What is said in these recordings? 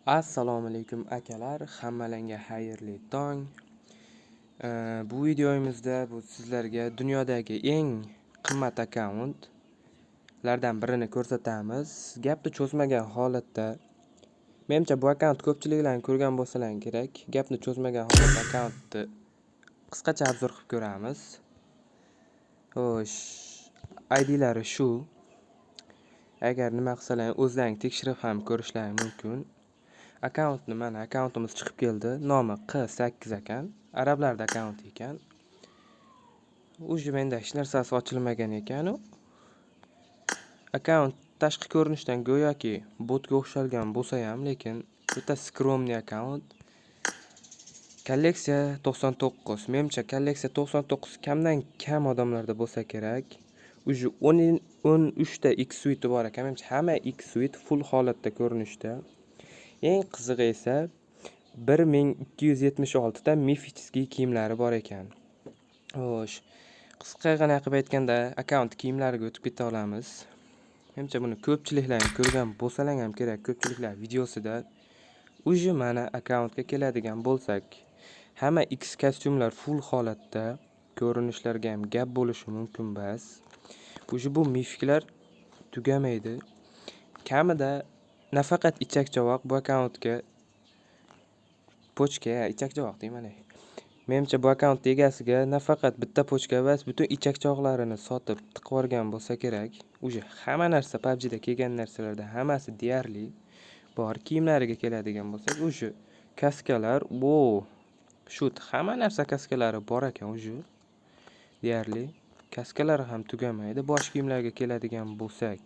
Assalomu alaykum akalar, hammalangga xayrli tong. Bu videomizda bu sizlarga dunyodagi eng qimmat akkauntlardan birini ko'rsatamiz. Gapni cho'zmagan holatda, menimcha bu akkaunt ko'pchiliklarni ko'rgan bo'lsalar kerak. Gapni cho'zmagan holatda akkauntni qisqacha обзор qilib ko'ramiz. Xo'sh, IDlari shu. Agar nima qilsalar, o'zlaring tekshirib ham ko'rishlari mumkin. Akkauntni mana akkauntimiz chiqib keldi. Nomi Q8 ekan. Arablarda akkaunt ekan. Уже menda hech narsasi ochilmagan ekan u. Akkaunt tashqi ko'rinishdan go'yoki botga o'xshalgan bo'lsa ham, lekin o'ta скромный akkaunt. Kolleksiya 99. Menimcha kolleksiya 99 kamdan kam odamlarda bo'lsa kerak. Уже 10 13 ta X suite bor ekan. Menimcha hamma X suite full holatda ko'rinishda. Eng qizig'i esa 1276 ta мифический kiyimlari bor ekan. Xo'sh, qisqagina qilib aytganda, akkaunt kiyimlariga o'tib keta olamiz. Menimcha buni ko'pchiliklar ko'rgan bo'lsalar ham kerak, ko'pchiliklar videosida. Уже mana akkauntga keladigan bo'lsak, hamma X kostyumlar full holatda, ko'rinishlarga ham gap bo'lishi mumkin bas. Уже bu mifiklar tugamaydi. Kamida nafaqat ichak chavoq bu akkauntga почка, ichak chavoq deyman. Menimcha bu akkaunt egasiga nafaqat bitta почка emas, butun ichak chog'larini sotib tiqib yuborgan bo'lsa kerak. Уже hamma narsa PUBGda kelgan narsalardan hammasi deyarli bor. Kiyimlariga keladigan bo'lsak, уже kaskalar, vo, shut hamma narsa kaskalari bor ekan уже deyarli. Kaskalari ham tugamaydi. Bosh kiyimlarga keladigan bo'lsak,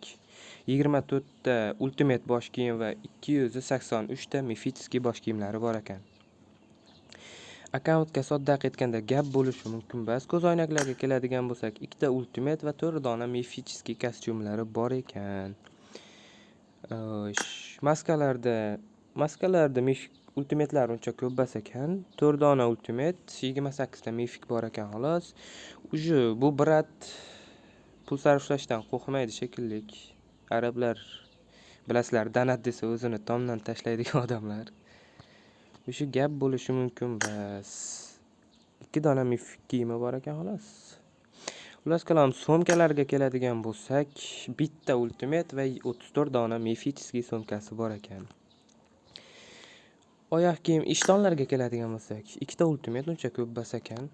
24 ta ultimate bosh kiyim va 283 ta мифический bosh kiyimlari bor ekan. Akkauntga sodda aytganda gap bo'lishi mumkin emas. Ko'zoynaklarga keladigan bo'lsak, ikkita ultimate va 4 dona мифический kostyumlari bor ekan. Xo'sh, maskalarda mifik ultimatelar uncha ko'p emas ekan. 4 dona ultimate, 28 ta mifik bor ekan xolos. Уже bu брат pul sarflashdan qo'rqmaydi shekilli. Arablar bilasizlar, донат desa o'zini tomdan tashlaydigan odamlar. O'sha gap bo'lishi mumkin bas. 2 dona mifik kiyimi bor ekan xolos. Xullas kalom, sumkalarga keladigan bo'lsak, bitta ultimate va 34 dona мифический sumkasi bor ekan. Oyoq kiyim, ishtonlarga keladigan bo'lsak, ikkita ultimate uncha ko'p emas ekan.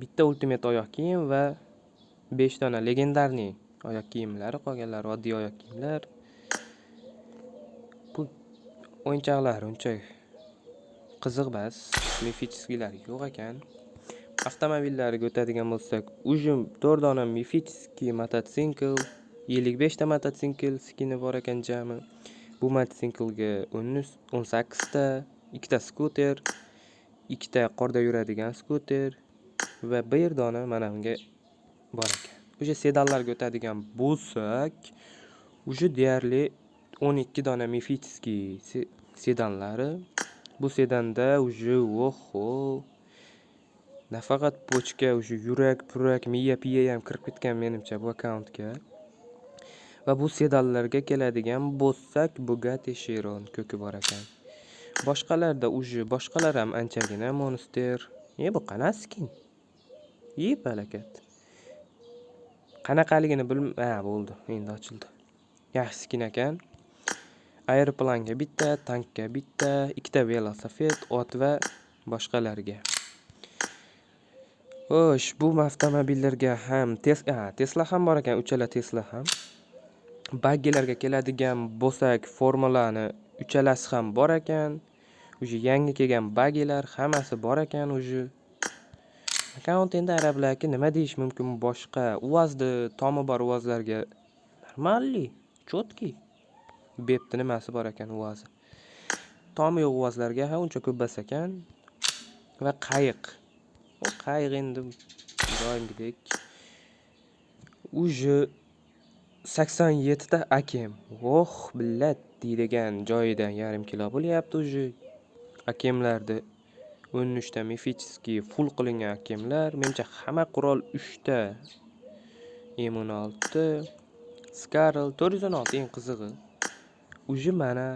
Bitta ultimate oyoq kiyim va 5 dona легендарный oyoq kiyimlari, qolganlari oddiy oyoq kiyimlar. Bu o'yinchoqlar uncha qiziq emas, мифический lar yo'q ekan. Avtomobillarga o'tadigan bo'lsak, уже 4 dona мифический mototsikl, 55 ta mototsikl skini bor ekan jami. Bu mototsiklga 18 ta, ikkita skuter, ikkita qorda yuradigan skuter va bir dona mana bunga bor ekan. O'sha sedanlarga o'tadigan bo'lsak, уже deyarli 12 dona мифический sedanlari. Bu sedanda уже oho, nafaqat почка, уже yurak, purak, miya, piya ham kirib ketgan menimcha bu akkauntga. Va bu sedanlarga keladigan bo'lsak, Bugatti Chiron ko'ki bor ekan. Boshqalarda уже boshqalar ham anchagina Monster. E, bu qanaqa skin? E, palakat. Qanaqaligini ha, bo'ldi, endi ochildi. Yaxshi skin ekan. Aeroplanga bitta, tankka bitta, ikkita velosiped, ot va boshqalarga. Xo'sh, bu avtomobillarga ham Tesla ham bor ekan, uchala Tesla ham. Baggilarga keladigan bo'lsak, formulani uchalasi ham bor ekan. Уже yangi kelgan baggilar hammasi bor ekan уже. Akkaunt endi arablarga nima deyish mumkin boshqa? UAZni tomi bor UAZlarga нормальный, чёткий. Bepni nimasi bor ekan UAZi. Tomi yo'q UAZlarga ham uncha ko'p emas ekan. Va qayiq. U qayiq endi doimgidek. Уже 87 ta AKM. Oh, billat deydigan joyidan yarim kilo bo'lyapti уже. AKMlarda 13 ta мифический full qilingan AKMlar. Menimcha hamma qurol 3 ta M16, Scarl 416 eng qizig'i. Уже mana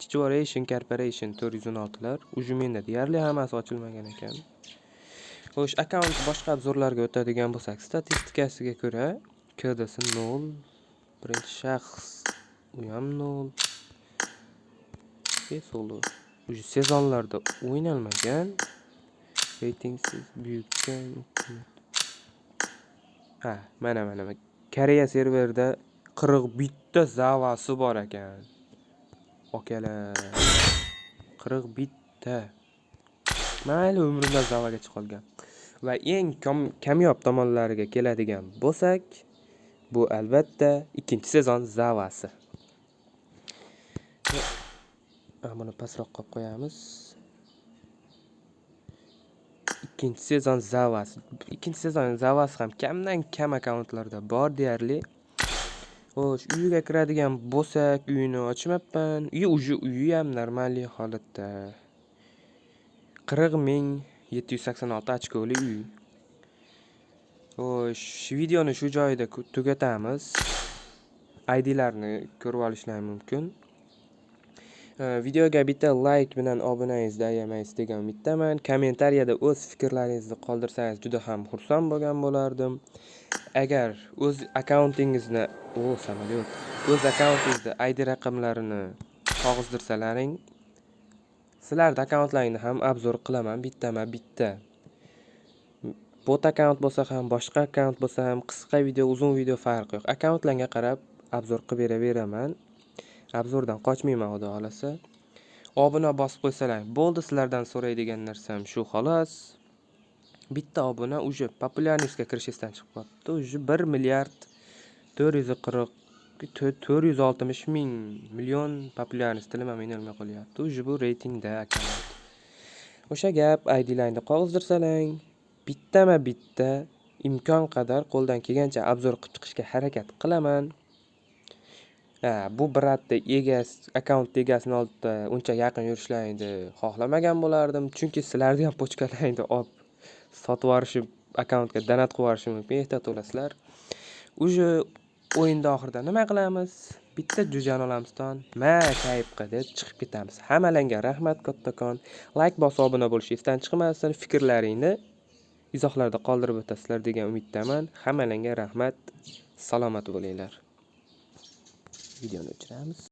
Chichvoration Corporation 416lar уже menda deyarli hammasi ochilmagan ekan. Xo'sh, akkaunt boshqa обзор larga o'tadigan bo'lsak, statistikasiga ko'ra KDsi 0, birinchi shaxs u ham 0. Solo. Уже sezonlarda o'ynalmagan. Reytingsiz buyukkan. Ha, mana. Koreya serverida 41 ta zavasi bor ekan. Akalar. 41 ta. Mayli, umrimda zavaga chiqa olgan. Va eng kamyob tomonlariga keladigan bo'lsak, bu albatta ikkinchi sezon zavasi. Buni pastroq qo'yib qo'yamiz. Ikkinchi sezon zavasi. Ikkinchi sezon zavasi ham kamdan kam akkauntlarda bor deyarli. Xo'sh, uyiga kiradigan bo'lsak, uyini ochmabman. Uyi уже uyi ham нормальный holatda. 40 786 ochkoli uy. Xo'sh, videoni shu joyida tugatamiz. IDlarni ko'rib olishlari mumkin. Videoga bitta like bilan obunangizni ayamaysiz degan umiddaman. Kommentariyada o'z fikrlaringizni qoldirsangiz juda ham xursand bo'lgan bo'lardim. Agar o'z akkauntingizni, o, samolyot, o'z akkauntingizni ID raqamlarini qog'izdirsalaring, sizlarni akkauntlaringni ham обзор qilaman bittama-bitta. Bot akkaunt bo'lsa ham, boshqa akkaunt bo'lsa ham, qisqa video, uzun video farqi yo'q. Akkauntlarga qarab обзор qilib beraveraman. Обзор dan qochmayman, xudo xohlasa. Obuna bosib qo'ysalar bo'ldi, sizlardan so'raydigan narsam shu xolos. Bitta obuna уже популярность ga kirish esdan chiqib qolibdi. Уже 1 milliard 440 460 ming million популярность, tilim ham inalmay qolyapti. Уже bu reytingda akkaunt. O'sha gap, IDlarni qog'izdirsalang, bittama-bitta imkon qadar qo'ldan kelgancha обзор qilib chiqishga harakat qilaman. Ha, bu брат ni egasi, akkaunt egasini oldida uncha yaqin yurishlaringni xohlamagan bo'lardim, chunki sizlarni ham pochkalaringni olib sotib yuborishim, akkauntga donat qilib yuborishim mumkin, ehtiyot bo'lasizlar. Уже o'yinda oxirida nima qilamiz? Bitta jo'jani olamiz, ma kayf qil deb chiqib ketamiz. Hammalangga rahmat kattakon. Like bosib obuna bo'lish esdan chiqmasin. Fikrlaringni izohlarda qoldirib o'tasizlar degan umiddaman. Hammalangga rahmat. Salomat bo'linglar. Videoni o'chiramiz.